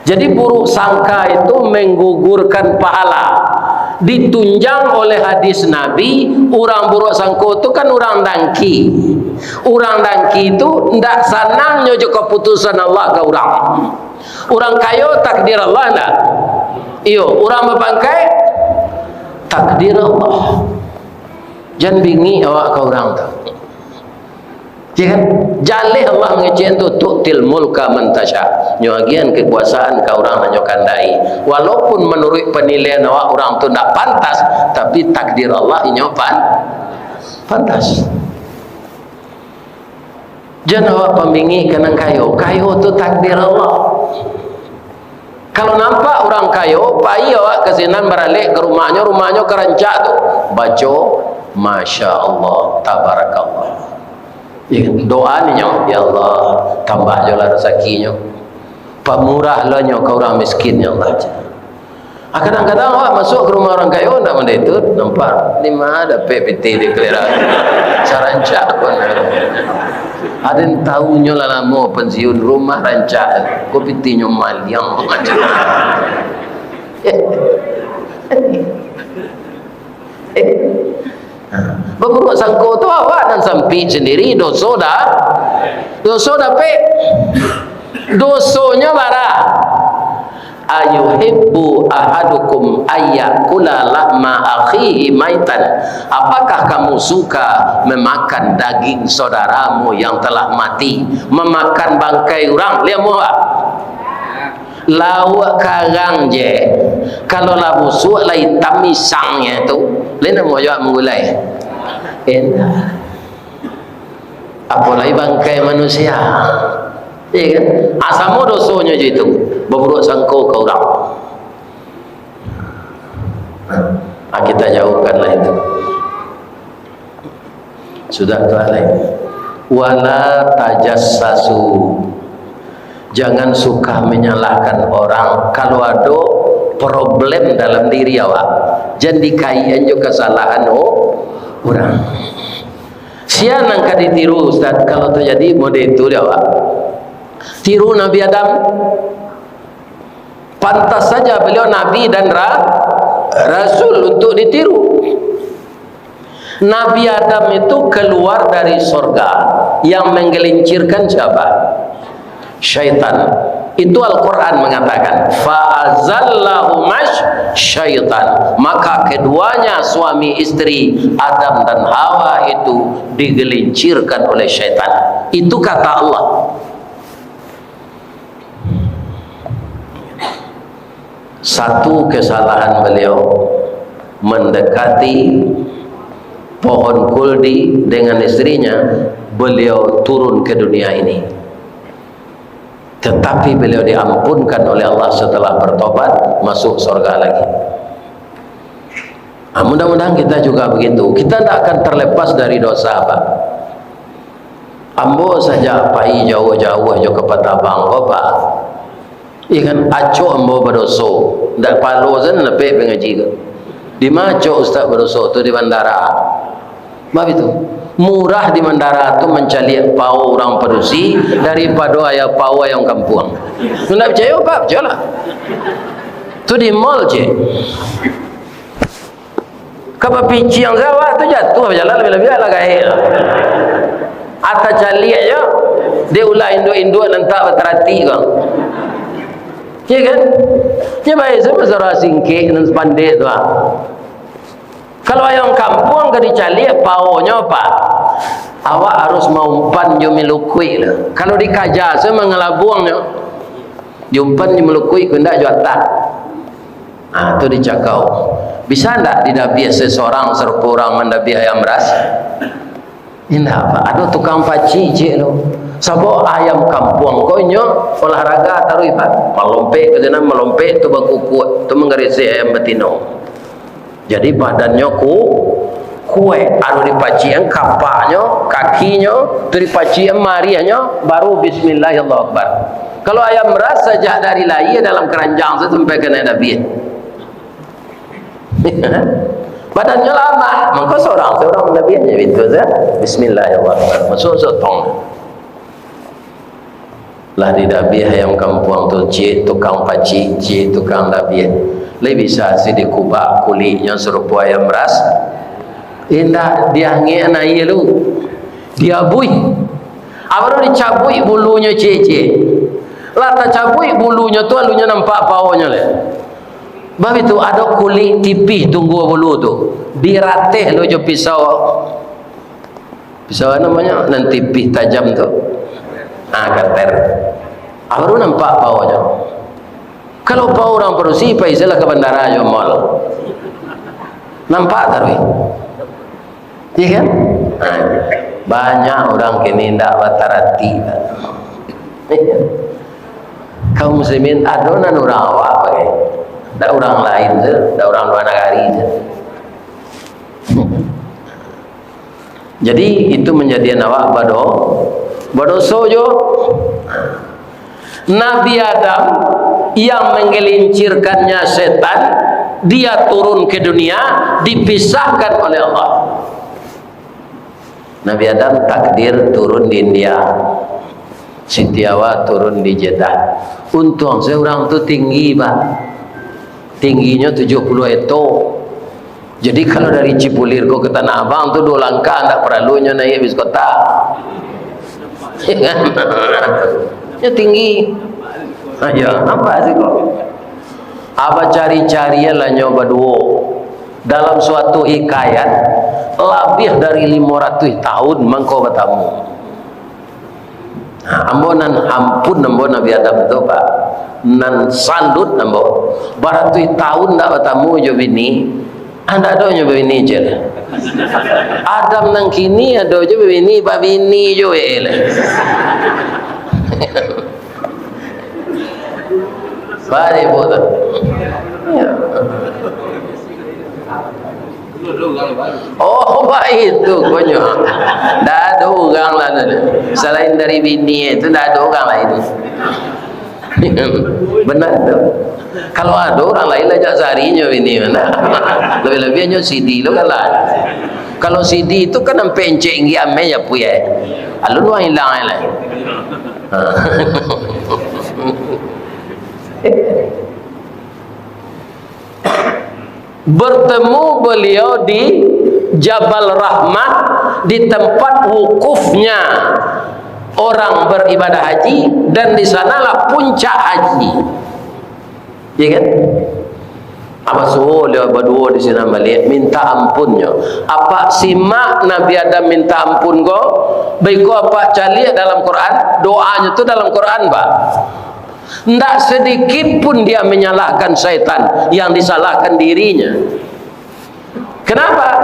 Jadi, buruk sangka itu menggugurkan pahala. Ditunjang oleh hadis Nabi, urang buruk sangko tu kan urang dangki. Urang dangki tu ndak sanang nyo jo kaputusan Allah ka urang. Urang kayo takdir Allah ndak? Iyo, urang bapangkai takdir Allah. Jan bingik awak ka urang tu. Ya kan? Jaleh Allah mangecek tu, "Tu'til mulka man tasya." Nyo agiahan kekuasaan ka urang nan nyo kandai. Walaupun manuruik panilaian awak urang tu ndak pantas, tapi takdir Allah inyo pan-, pantas. Jan awak pambingik ka nan kayo. Kayo tu takdir Allah. Kalau nampak urang kayo, pai awak ka sinan baralek ka rumahnyo, rumahnyo ka rancak tu. Baco, "Masya Allah, tabarakallah." Ya, doa ninyo, "Ya Allah, tambah jolah rasakinyo. Pamurah lo nyo ka urang miskin, ya Allah." Ah, kadang-kadang awak masuak ka rumah urang kayo, ndak mandai tu, nampak, "Di ma dapek pitih di kalera? Sarancak ko." Aden tahu nyo lah lamo pensiun, rumah rancak, ko pitinyo maliang macam. Baburuk sangko tu awak nan sampik sandiri, doso da-, doso dapek. Dosonyo bara. "Ayuhibbu ahadukum ayyakula lahma akhihi maitan?" Apakah kamu suka memakan daging saudaramu yang telah mati? Memakan bangkai urang, liamuah. Lauak karang je. Kalau lah busuak, lah itam misangnyo tu, lai namuah jo manggulai. Indak. Apolai bangkai manusia. Iya kan? Ah, samo dosonyo je itu. Baburuk sangko ka urang. Ah, kita jauhkanlah itu. Sudah tu, alai. "Wala tajassasu." Jangan suka menyalahkan orang. Kalau ado problem dalam diri awak, jan dikaikan jo kasalahan o-, urang. Sia nan ka ditiru, Ustaz, kalau tajadi model tu di awak? Tiru Nabi Adam. Pantas saja beliau nabi dan ra-, rasul untuk ditiru. Nabi Adam itu keluar dari sorga, yang menggelincirkan siapa? Syaitan. Itu Al-Quran mengatakan, "Fa'azallahumash syaitan." Maka keduanya, suami istri Adam dan Hawa itu, digelincirkan oleh syaitan. Itu kata Allah. Satu kesalahan beliau, mendekati pohon kuldi dengan istrinya, beliau turun ke dunia ini. Tetapi beliau diampunkan oleh Allah setelah bertobat, masuk surga lagi. Ah, mudah-mudahan kita juga begitu. Kita ndak akan terlepas dari dosa, Pak. Ambo sajak pai jauah-jauah jo ka Patabang ko, Pak. Iya kan, acok ambo badoso. Ndak palo sajo dapek pangaji ko. Di ma acok Ustaz badoso tu? Di bandara. Bab itu. Murah di bandara tu mancaliak pao urang padusi daripado ayah pao ayam kampuang. Ndak picayo, Pak? Picayolah. Tu di mall, cek. Ka bapiciang sajo awak tu jatuah bajalan, labiah-labiah lah gaek tu. Atau caliak jo, dek ulah induak-induak nan tak bataratik ko. Iya kan? Nyo bae sajo basaro singkek nan sapandek tu, ah. Kalau ayam kampuang ka dicaliak paonyo, Pak, awak harus maumpan jo milukuik tu. Kalau dikaja sajo mangalabuang nyo, diumpan jo milukuik ko indak jo atah. Ah, tu dicakau. Bisa ndak didabiah seseorang sarupo urang mandabiah ayam ras? Indak, Pak. Ado tukang pacik, cek tu. Sabab ayam kampuang ko inyo olahraga taruih, Pak. Malompek ka sinan, malompek tu bakukuak, tu manggaresek ayam batino. Jadi badannyo ku-, Kuek, ado dipacikan kapaknyo, kakinyo, tu dipacikan mariahnyo, baru bismillah, Allahu Akbar. Kalau ayam ras, sajak dari lahia dalam keranjang tu sampai ka naiak dabiah. Badannyo lamah, mangko surang-surang dabiahnyo itu sajo. Bismillahirrahmanirrahim. Masuak-masuak tong. Lah didabiah ayam kampuang tu, ciek tukang pacik, ciek tukang dabiah. Lai bisa si dikubak kuliknyo sarupo ayam ras? Indak, diangek aia lu. Diabuih. Baru dicabuik bulunyo ciek-ciek. Lah tacabuik bulunyo tu, alunyo nampak paonyo lai. Bab itu ado kulik tipih tunggua bulu tu. Dirateh lu jo pisau. Pisau namonyo nan tipih tajam tu. Ah, kater. Baru nampak paonyo. Kalau pao urang padusi, pai sajolah ka bandara jo mall. Nampak taruih. Iya kan? Nah, banyak urang kini ndak batarati. Kaum muslimin, ado nan urang awak pakai. Ndak urang lain tu, ndak urang lua nagari tu. Jadi, itu manjadian awak bado-, badoso jo. Nabi Adam yang menggelincirkannya setan, dia turun ke dunia, dipisahkan oleh Allah. Nabi Adam takdir turun di India, Siti Hawa turun di Jeddah. Untuang sajo urang tu tinggi, Pak. Tingginyo tujuah puluah eto. Jadi, kalau dari Cipulir ko ka Tanah Abang tu duo langkah, ndak paralu nyo naiak bis kota. Nyo tinggi. Ayo, nampak siko. Abah cari-carian lah nyo baduo. Dalam suatu hikayat, labiah dari limo ratuih tahun mangko batamu. Ha, ambo nan ampun ambo Nabi Adam tu, Pak. Nan salut ambo. Baratuih tahun ndak batamu jo bini, ah, ndak ado nyo babini je lah. Adam nan kini ado je babini, babini jo, eh, lah. Baribu tu. Ya. Oh, baitu konyo. Ndak ado urang lah tu. Salain dari bini tu, ndak ado urang lain. Bana tu. Kalau ado urang lain, lah jak sari nyo bini tu nah. Labiah-labiah nyo sidi lo kan lah. Kalau sidi tu kan ampek encek inggik ameh ya puyai. Alun urang ilang lai. Ha. Bertemu beliau di Jabal Rahmah, di tempat wukufnya orang beribadah haji, dan di sanalah puncak haji. Ya kan? Apa suruh dia berdua di sini balik, minta ampunnyo. Apa simak Nabi Adam minta ampun ko? Baiko apa caliak dalam Quran? Doanyo tu dalam Quran, Pak. Ndak sedikit pun dia menyalahkan syaitan, yang disalahkan dirinya. Kenapa?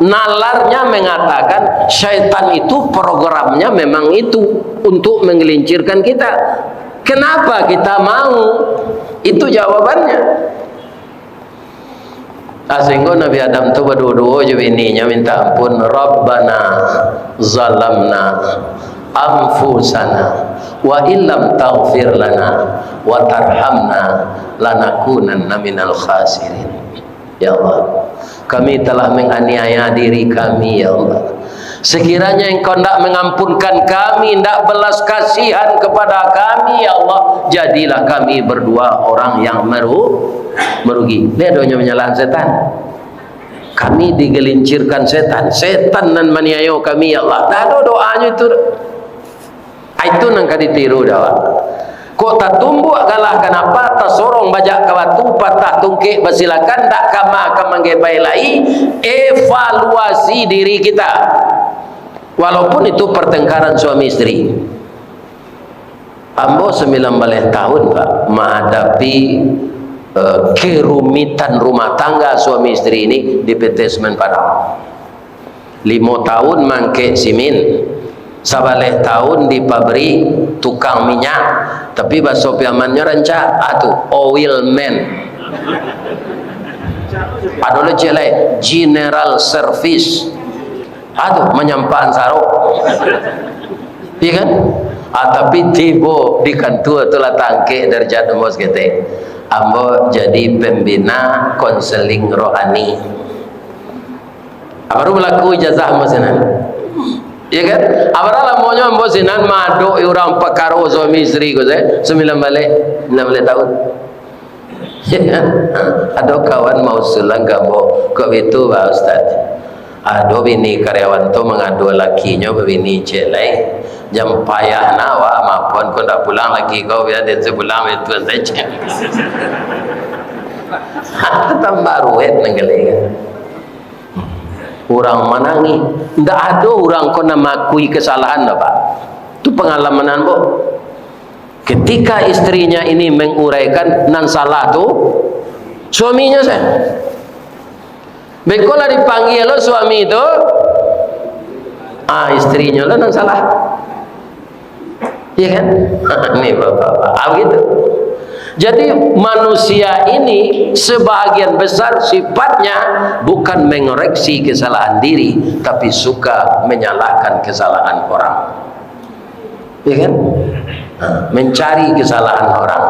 Nalarnya mengatakan syaitan itu programnya memang itu untuk menggelincirkan kita. Kenapa kita mau? Itu jawabannya. Ah, sehingga Nabi Adam tu baduo-duo jo bininyo minta ampun, "Rabbana zalamna anfusana wa illam taghfir lana wa tarhamna lanakunanna minal khasirin." Ya Allah, kami telah menganiaya diri kami, ya Allah. Sekiranya Engkau ndak mengampunkan kami, ndak belas kasihan kepada kami, ya Allah, jadilah kami berdua orang yang meru-, merugi. Lai ado nyo manyalahan setan. Kami digelincirkan setan. Setan nan maniayo kami, ya Allah. Ndak ado doanyo itu. Itu nan ka ditiru dek awak. Kok tatumbuak galah kanapa, tasorong bajak ka batu, patah tungkek basilakan, ndak kama ka manggebai lai, evaluasi diri kita. Walaupun itu pertengkaran suami isteri. Ambo sembilan baleh tahun, Pak, mahadapi, eh, kerumitan rumah tangga suami isteri ini di P T Semen Padang. Limo tahun mangkek simin, sabaleh tahun di pabrik tukang minyak, tapi baso Piamannyo rancak, ah, tu, oil man. Ado lo ciek lai, general service. Ah, tu, manyampahan sarok. Iya kan? Ah, tapi tibo di kantua tu lah tangkek darajat ambo saketek. Ambo jadi pembina konseling rohani. Ah, baru balaku ijazah ambo sinan. Iya kan? Ah, bara lamonyo ambo sinan maadok urang pakaro suami isteri ko, se-, sambilan baleh, sambilan baleh tahun. Ado kawan mausulan ka ambo, "Kok bitu, Pak Ustaz? Ado bini karyawan tu mangadu lakinyo babini ciek lai. Jan payah nah awak maafan ko, ndak pulang laki ko, bia den sabulan bitu sajo." Tambah ruwet nan galeh kan. Urang manangih. Ndak ado urang ko nan maakui kesalahan, Pak. Tu pangalaman ambo. Ketika istrinya ini menguraikan, nan salah tu suaminya saja. Beko lah dipanggia lo suami tu, ah, istrinyo lo nan salah. Iya kan? Ni bapak-bapak. Ah, begitu. Jadi, manusia ini sebahagian besar sifatnya bukan mengoreksi kesalahan diri, tapi suka menyalahkan kesalahan orang. Ya kan? Ha, mencari kesalahan orang.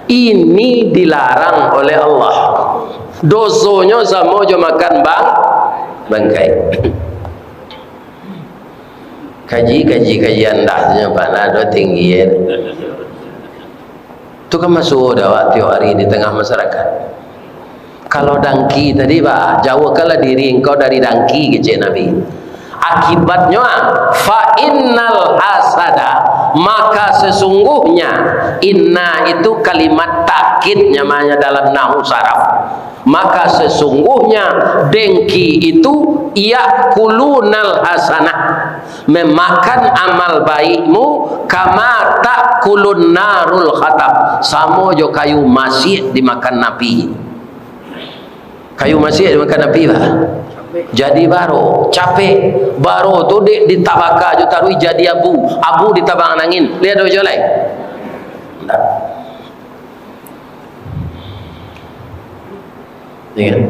Ini dilarang oleh Allah. Dosonyo samo jo makan bang-, bangkai. Kaji, kaji, kaji andaknyo, Pak, ndak ado tinggi, ya. Tu kan masuo dek awak tiok hari di tangah masyarakat. Kalau dangki tadi, bah, jauahkanlah diri engkau dari dangki, kecek Nabi. Akibatnyo, ah, fa innal hasada, maka sesungguhnya, inna itu kalimat takkid namanya dalam nahwu saraf. Maka sesungguhnya dengki itu yakulunal hasanah, memakan amal baikmu, kama takulun narul hatab, samo jo kayu masiak dimakan api. Kayu masiak dimakan api, bah. Jadi baro, capek. Baro tu dek ditabaka jo taruih jadi abu. Abu ditabang angin. Liek ado jo lai? Ndak. Ya kan?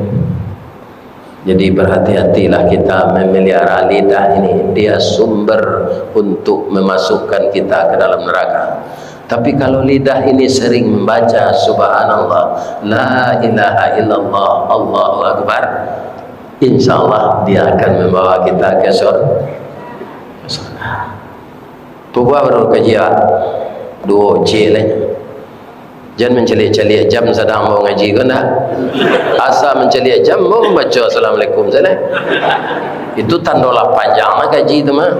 Jadi, berhati-hatilah kita memelihara lidah ini. Dia sumber untuk memasukkan kita ke dalam neraka. Tapi kalau lidah ini sering membaca subhanallah, la ilaha illallah, Allahu Akbar, insya Allah dia akan membawa kita ke sur-, ke surga. Pukua baru kaji, ah? Duo ciek lai. Jan mancaliak-caliak jam sadang ambo ngaji ko, ndak? Asa mancaliak jam, ambo mambaco assalamualaikum sajo lai. Itu tando lah panjang lah kaji tu mah.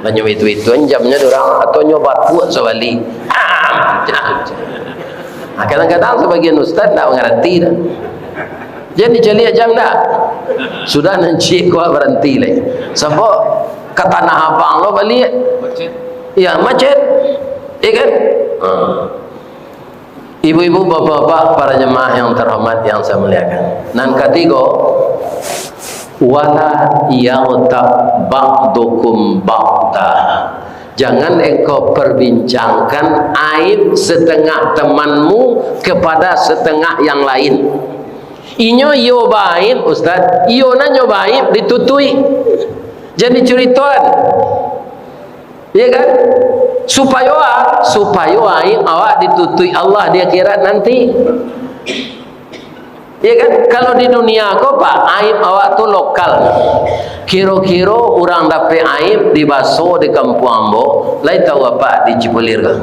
Hanyo itu-ituan jamnyo dek urang, atau nyo bakuak sabalik. Ah, kadang-kadang sabagian ustaz ndak mangarati doh. Jan dicaliak jam ndak? Sudah nan ciek ko baranti lai. Sabab ka Tanah Abang lo baliak. Macet. Ya, macet. Ya kan? Ha. Ibu-ibu, bapak-bapak, para jemaah yang terhormat, yang saya muliakan. Nan katigo, wala yaghtab ba'dukum ba'da. Jangan engkau perbincangkan aib setengah temanmu kepada setengah yang lain. Inyo iyo baaib, Ustaz. Iyo nan nyo baaib ditutuik. Jan dicuritoan. Iya kan? Supayo a-, supayo aib awak ditutuik Allah di akhirat nanti. Iya kan? Kalau di dunia ko, Pak, aib awak tu lokal. Kiro-kiro urang dapek aib di Baso, di kampuang ambo, lai tahu apak di Cipulir ko?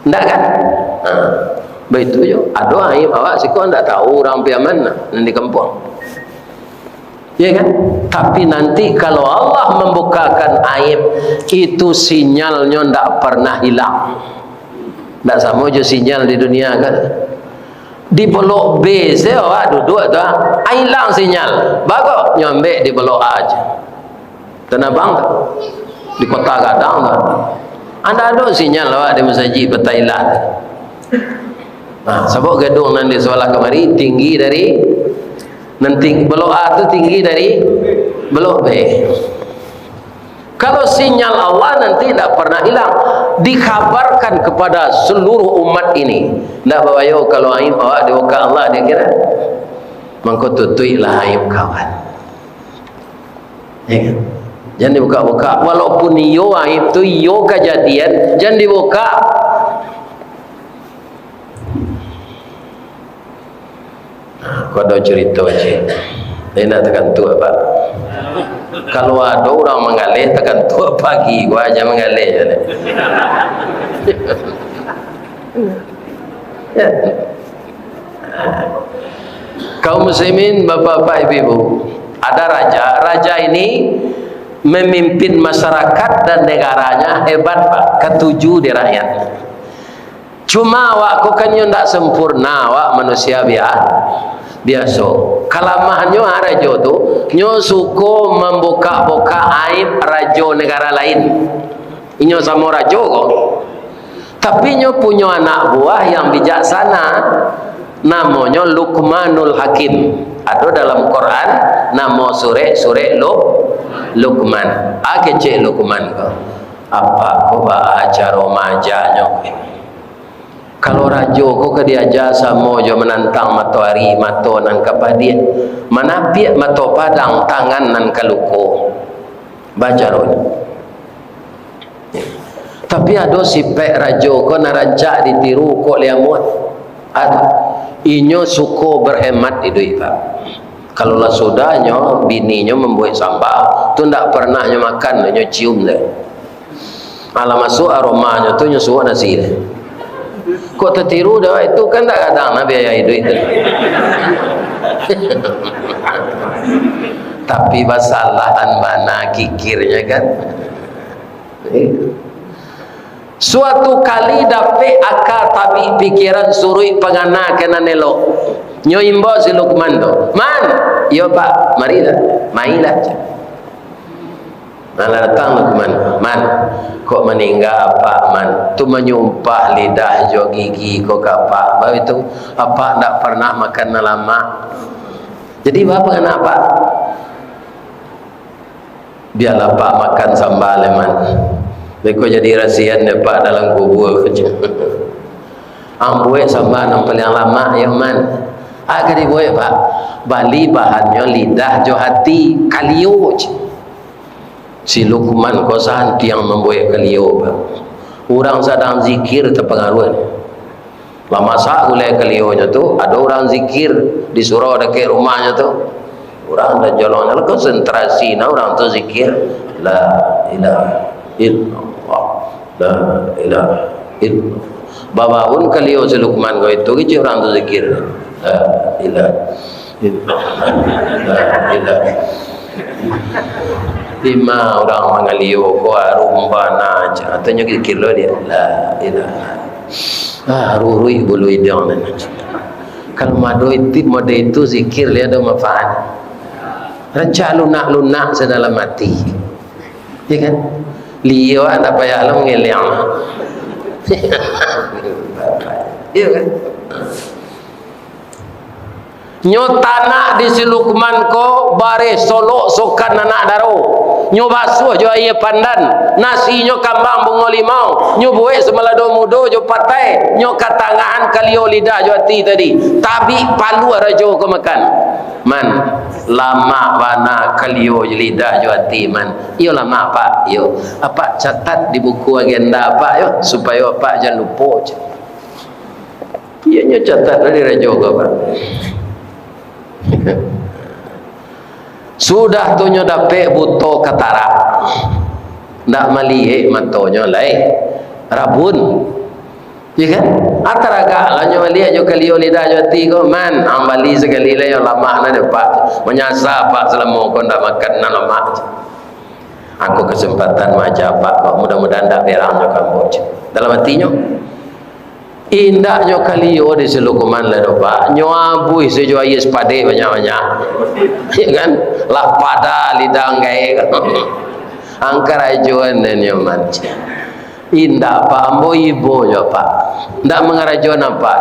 Ndak kan? Ha. Baitu jo. Ado aib awak siko ndak tahu urang Piaman nan di kampuang. Ya kan? Tapi nanti kalau Allah membukakan aib, itu sinyalnyo ndak pernah hilang. Ndak samo jo sinyal di dunia kan. Di Blok B se awak duduak tu, ah, hilang sinyal. Bago nyo ambek di Blok A je. Tanah Abang tu. Di Kota Gadang tu. Ndak ado sinyal awak di masajid Petai Ilah tu. Nah, sabab gaduang nan di sabalah kamari tinggi dari, nan ting-, Blok A tu tinggi dari Blok B. Kalau sinyal Allah nanti ndak pernah hilang, dikhabarkan kepada seluruh umat ini. Ndak babayo kalau aib awak dibuka Allah di akhirat. Mangko tutuiklah aib kawan. Ya kan? Jan dibukak-bukak. Walaupun iyo aib tu, iyo kajadian, jan dibukak. Nah, ko ado curito, cik. Indak takantuak, Pak. Kalau ado urang manggaleh, takantuak pagi, ko aja manggaleh. Ya. Kaum muslimin, bapak-bapak, ibu-ibu, ada raja. Raja ini memimpin masyarakat dan negaranya hebat, Pak. Katuju di rakyat. Cuma awak ko kan nyo ndak sempurna, awak manusia bia-, biaso. Kalamahannyo, ah, rajo tu, nyo suko mambukak-bukak aib rajo negara lain. Inyo samo rajo ko. Tapi nyo punyo anak buah yang bijaksana, namonyo Luqmanul Hakim. Ado dalam Quran, namo surek, surek Lu-, Luqman. A kecek Luqman ko. Apak ko baa caro maajanyo ko? Kalau rajo ko ka diaja samo jo manantang matoari, mato nan ka padiah, manapiak mato padang, tangan nan ka luko. Baa caronyo? Tapi ado sipek rajo ko nan rancak ditiru, kok liamuah. Ado. Inyo suko berhemat iduik, Pak. Kalau lah sudah nyo, bininyo mambuek samba, tu ndak pernah nyo makan, nyo cium deh. Alah masuak aromanyo tu, nyo suok nasi deh. Kok tatiru deh, itu kan ndak gadang nah biaya iduik tu. Tapi basalahan bana kikirnyo kan. Suatu kali dapek aka, tabik pikiran, suruik pangana ka nan elok. Nyo imbau si Lukman tu, "Man!" "Iyo, Pak." "Marilah, mailah." Nah, lah datang Lukman. "Man, kok maningga apak, Man? Tu manyumpah lidah jo gigi ko ka apak. Baitu, apak ndak pernah makan nan lamak. Jadi, baa pangana apak?" "Bialah apak makan samba lai, Man. Beko jadi rasian dek apak dalam kubua," kecek. "Ang buek samba nan paliang lamak, yo, Man." "A ka dibuek, Pak?" "Bali bahannyo lidah jo ati, kalio," cek. Si Lukman ko santiang mambuek kalio, Pak. Urang sadang zikir tapangaruah. Lah masak gulai kalionyo tu, ado urang zikir di surau dakek rumahnyo tu. Urang tajolongnyo lah konsentrasi, nah, urang tu zikir, "La ilaha illallah, la ilaha illallah." Babaun kalio si Lukman ko itu, kecek urang tu zikir, "La ilaha illallah, la ilaha." Dima urang mangalio ko, arum bana, cak, katonyo zikir lo dia, "La ilaha." Ah, ruruih bulu iduang nan. Kalau mado itu, mode itu zikir, lai ado manfaat. Rancak lunak-lunak sadalam ati. Ya kan? Liau ndak payah lah mangeleang. Ya kan? Nyo tanak di si Lukman ko bareh solok sokan anak daro. Nyo basuah jo aia pandan, nasinyo kambang bungo limau, nyo buek samalado mudo jo patai, nyo katangahan kalio lidah jo ati tadi. Tabik paluah rajo ko makan. "Man, lamak bana kalio lidah jo ati, Man." "Iyo lamak, Pak, iyo. Apak catat di buku agenda apak, yo, supayo apak jan lupo," cek. Iyo, nyo catat lah di rajo ko, Pak. Sudah tu nyo dapek buto katarak. Ndak maliek matonyo lai. Rabun. Ya kan? Ah, taragak lah nyo maliek jo kalio lidah jo ati ko, "Man, ang bali sakali lai, yo lamak nah dek apak. Manyasa apak salamo ko ndak makan nan lamak." "Angko kasempatan maaja apak ko, mudah-mudahan ndak berang nyo ka ambo," cek. Dalam atinyo, indaknyo kalio di si Lukman lai doh, Pak. Nyo abuih sajo aia sapadeh banyak-banyak. Ya kan? Lah pada lidah ang gaek. Ang karajoan den nyo, Man. "Indak, Pak, ambo ibo jo, Pak. Ndak mangarajoan apak.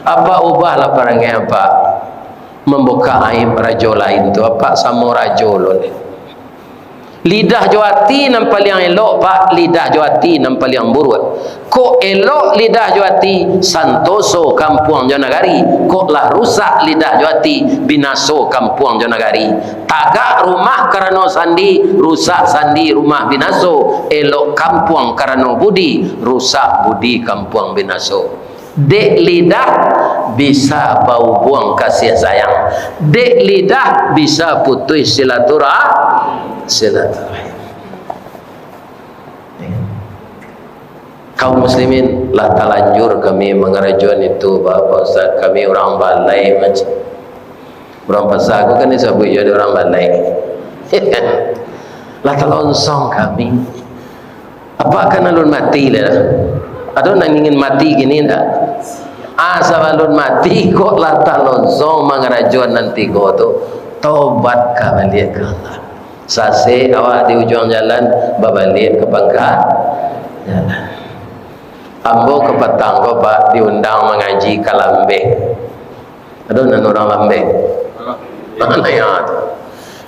Apak ubahlah parangai apak. Mambukak aib rajo lain tu, apak samo rajo lo ni." Lidah jo ati nan paliang elok, Pak, lidah jo ati nan paliang buruak. Kok elok lidah jo ati, santoso kampuang jo nagari. Kok lah rusak lidah jo ati, binaso kampuang jo nagari. Tagak rumah karano sandi, rusak sandi rumah binaso. Elok kampuang karano budi, rusak budi kampuang binaso. Dek lidah bisa bahubuang kasih sayang. Dek lidah bisa putuih silaturah-, silaturahim. Kaum muslimin, lah talanjur kami mangarajoan itu, Bapak Ustaz, kami urang balai macam. Urang pasar ko kan disabuik jo dek urang balai. Lah talonsong kami. Apak kan alun mati lah. Ado nan ingin mati kini ndak? Ah, sabalun mati kok lah talonsong mangarajoan nan tigo tu. Tobat ka baliak ka Allah. Sasek awak di ujuang jalan, babaliak ka pangka jalan. Ambo kapatang ko, Pak, diundang mangaji ka Lambeh. Ado nan urang Lambeh? Nah, yo tu.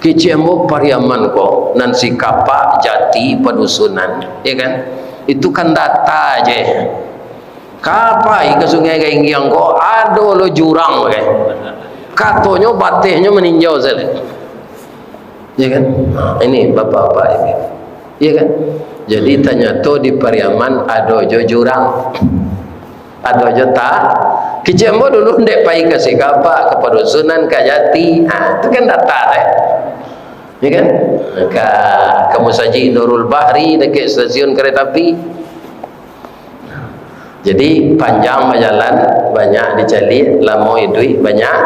Kecek ambo Pariaman ko, nan Sikapak, Jati, Padusunan, ya kan? Itu kan data je. Ka pai ka Sungai Gaenggiang ko, ado lo jurang, kan? Katonyo batehnyo maninjau sajo. Ya kan? Ha, ini bapak-bapak ini. Ya kan? Jadi, tanyato di Pariaman ado jo jurang. Ado jo ta-, kecek ambo dulu ndek pai ka Sikapak, ka Padusunan, ka Jati. Ha, itu kan data, eh. Ya kan? Ka, ka Musajik Nurul Bahri, dakek stasiun kereta api. Jadi, panjang bajalan, banyak dicaliak, lamo iduik, banyak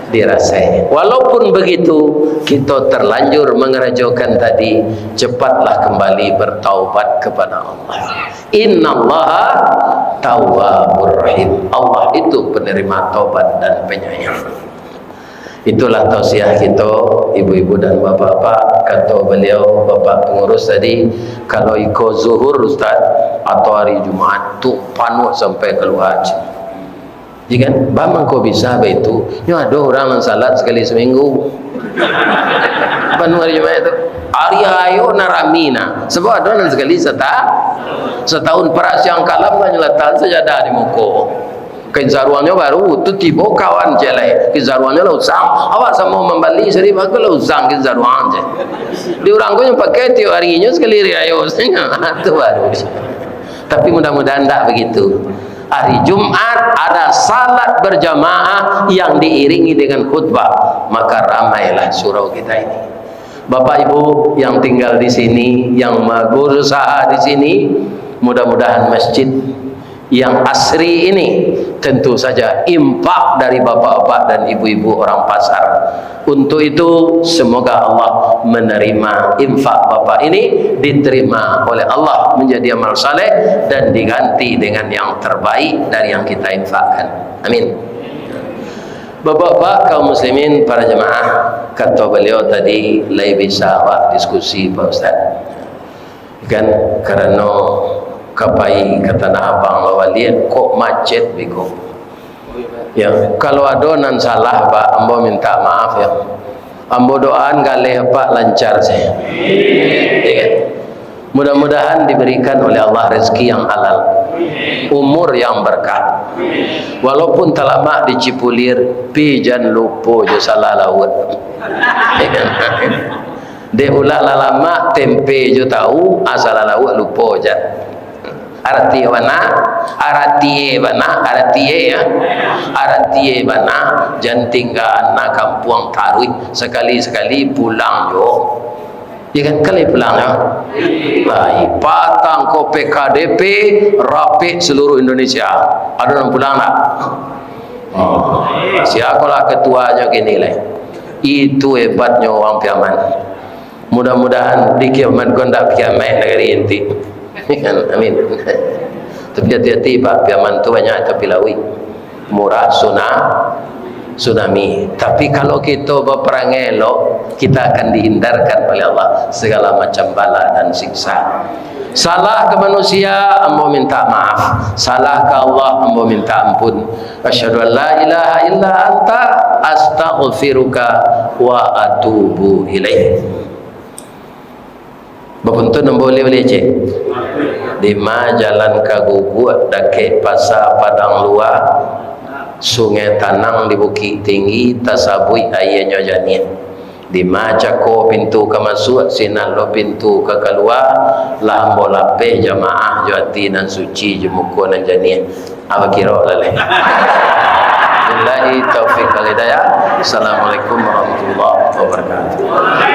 dirasai. Walaupun begitu, kito terlanjur mangarajokan tadi, cepatlah kembali bertaubat kepada Allah. Innallaha tawwabur rahim. Allah itu penerima taubat dan penyayang. Itulah tausiah kito, ibu-ibu dan bapak-bapak. Kato baliau, bapak pangurus tadi, kalau iko zuhur, Ustaz, atau hari Jumaat tu panuah sampai kalua. Ya kan? Ba mangko bisa baitu? Nyo ado urang nan salat sakali saminggu. Panuah hari Jumaat tu. Hari ayo nan rami nah. Sabab ado nan sakali sata-, satahun. Parak siang kalam lah nyo latakan sajadah di muko. Kain saruangnyo baru, tu tibo kawan ciek lai, kain saruangnyo lah usang. Awak samo mambali sari, mako lah usang kain saruang ciek. Di urang ko nyo pakai tiok arinyo sakali ari rayo sajo. Tu baru. Tapi mudah-mudahan ndak begitu. Hari Jumat ada salat berjamaah yang diiringi dengan khutbah, maka ramailah surau kita ini. Bapak Ibu yang tinggal di sini, yang berusaha di sini, mudah-mudahan masjid yang asri ini, tentu saja infak dari bapak-bapak dan ibu-ibu orang pasar. Untuk itu, semoga Allah menerima infak bapak ini, diterima oleh Allah menjadi amal saleh, dan diganti dengan yang terbaik dari yang kita infakkan. Amin. Bapak-bapak, kaum muslimin, para jemaah, kato baliau tadi, lai bisa awak diskusi, Pak Ustaz. Kan, karano ka pai ka Tanah Abang babaliak, kok macet beko. Ya, kalau ado nan salah, Pak, ambo minta maaf, ya. Ambo doaan galeh Apak lancar sajo. Ya kan? Mudah-mudahan diberikan oleh Allah rezeki yang halal, umur yang berkah. Walaupun talamak di Cipulir, pi jan lupo jo salah lauak. Dek ulah lah lamak, tempe jo tahu, ah, salah lauak lupo jan. Arati bana, arati bana, arati ya. Arati bana, jan tingga na kampuang taruih, sakali-sakali pulang jo. Ya kan, kali pulang ya. Lai, patang ko P K D P, rapek seluruh Indonesia. Ado nan pulang ndak? Oh, sia ko lah ketuanyo kini lai. Itu hebatnyo urang Piaman. Mudah-mudahan di kiamat ko ndak kiamat nagari inti. Amin. Tapi hati-hati, Pak, Piaman tu banyak tapi lauik. Murah suna-, tsunami. Tapi kalau kito baparangai elok, kita akan dihindarkan oleh Allah segala macam bala dan siksa. Salah ka manusia, ambo minta maaf. Salah ka Allah, ambo minta ampun. Asyhadu an la ilaha illa anta, astaghfiruka wa atubu ilaik. Punten, ambo ulih-ulih, cek. Dima jalan ka Guguak, dakek Pasa Padang Lua, Sungai Tanang di Bukik Tinggi, tasabuik aianyo janiah. Dima cako pintu ka masuak, sinan lo pintu ka kalua, lah ambo lapeh jamaah jo ati nan suci, jo muko nan janiah. Apo kiro laleh? Billahi taufik wal hidayah. Assalamualaikum warahmatullahi wabarakatuh.